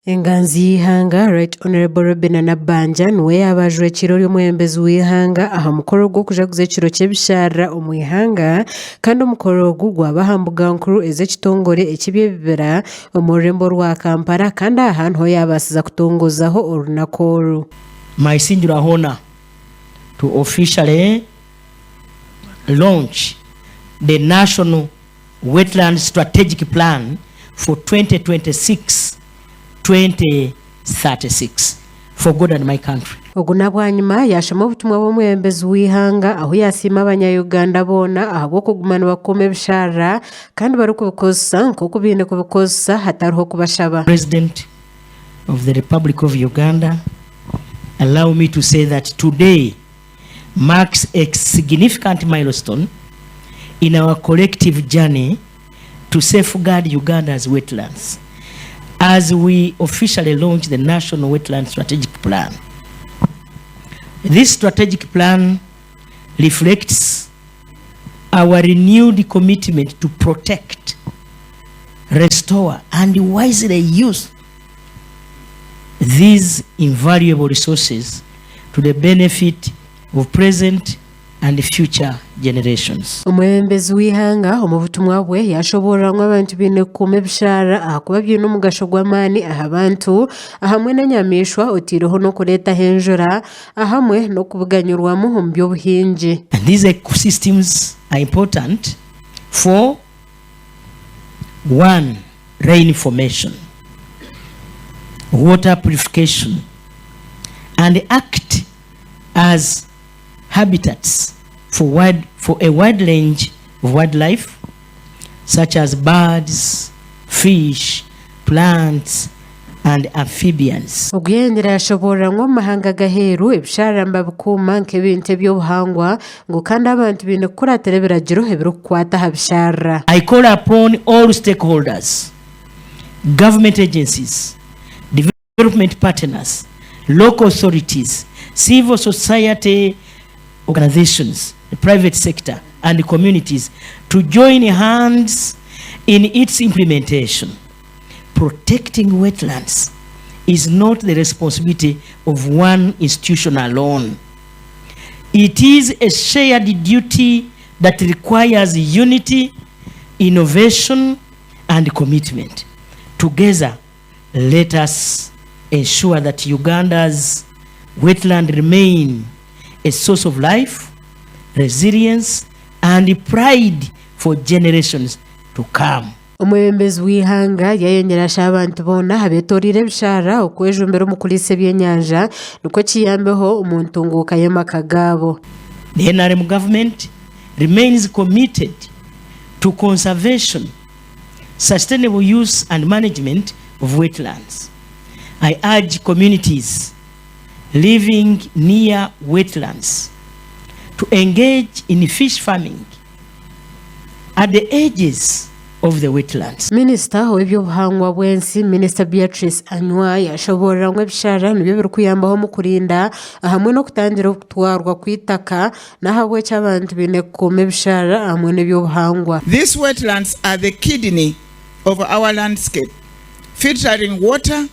Enganzi y'eihanga, Right Honourable Robinah Nabbanja niwe yaaba ajwekiire ori omwebembezi w'eihanga aha mukoro gw'okujaguza ekiro ky'ebisharara omu ihanga kandi omukoro ogu gwaba aha mbuga nkuru ez'ekitongore eky'eby'ebibira omu rurembo rwa Kampala kandi aha niho yaabaasiza kutongozaho orunaku oru. My singular honour to officially launch the National Wetland Strategic Plan for 2026-2036 for God and my country. Ogu nabwanyima yaashoma obutumwa bw'omwebembezi w'eihanga ahu yaasiima abanya-Uganda boona ahabw'okuguma nibakuuma ebisharara kandi barikubikozesa nk'oku baine kubikozesa hatariho kubashaba. President of the Republic of Uganda, allow me to say that today marks a significant milestone in our collective journey to safeguard Uganda's wetlands as we officially launch the National Wetland Strategic Plan. This strategic plan reflects our renewed commitment to protect, restore, and wisely use these invaluable resources to the benefit of present and future generations. Omwebembezi w'eihanga omu butumwa bwe yashoboorora ngu abantu baine kukuuma ebisharara ahakuba biine omugasho gw'amaani aha bantu ahamwe n'enyamaishwa oteireho n'okureetaho enjura ahamwe n'okubiganyurwamu omu by'obuhingi. And these ecosystems are important for one rain formation, water purification and act as habitats for, wide, for a wide range of wildlife such as birds, fish, plants and amphibians. Ogu yayongyera yashoboorora ngu omu mahanga g'aheeru ebisharara nibabikuuma nk'ebintu eby'obuhangwa ngu kandi abantu baine kukuratira ebiragiro ebirikukwata aha bisharara. I call upon all stakeholders, government agencies, development partners, local authorities, civil society organizations, the private sector and communities to join hands in its implementation. Protecting wetlands is not the responsibility of one institution alone. It is a shared duty that requires unity, innovation, and commitment. Together, let us ensure that Uganda's wetland remain a source of life, resilience, and pride for generations to come. Omwebembezi w'eihanga yayongyera ashaba abantu boona abetoreire ebisharara okwejumbira omu kuriisa ebyenyanja nikwo kiyambeho omu ntunguuka y'amaka gaabo. The NRM government remains committed to conservation, sustainable use and management of wetlands. I urge communities living near wetlands to engage in fish farming at the edges of the wetlands. Minisita ow'eby'obuhangwa bw'ensi, Minisita Beatrice Anywar yashoboorora ngu ebisharara nibyo birikuyambaho omu kurinda ahamwe n'okutangira okutwarwa kw'eitaka n'ahabw'ekyo abantu baine kukuuma ebisharara ahamwe n'eby'obuhangwa. These wetlands are the kidney of our landscape, filtering water,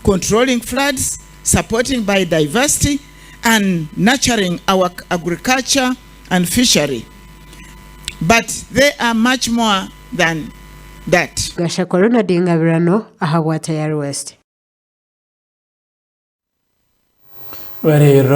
controlling floods, supporting biodiversity and nurturing our agriculture and fishery. But they are much more than that. Gashakwa Ronald Ngabirano ahabwa Tayari West. Reero.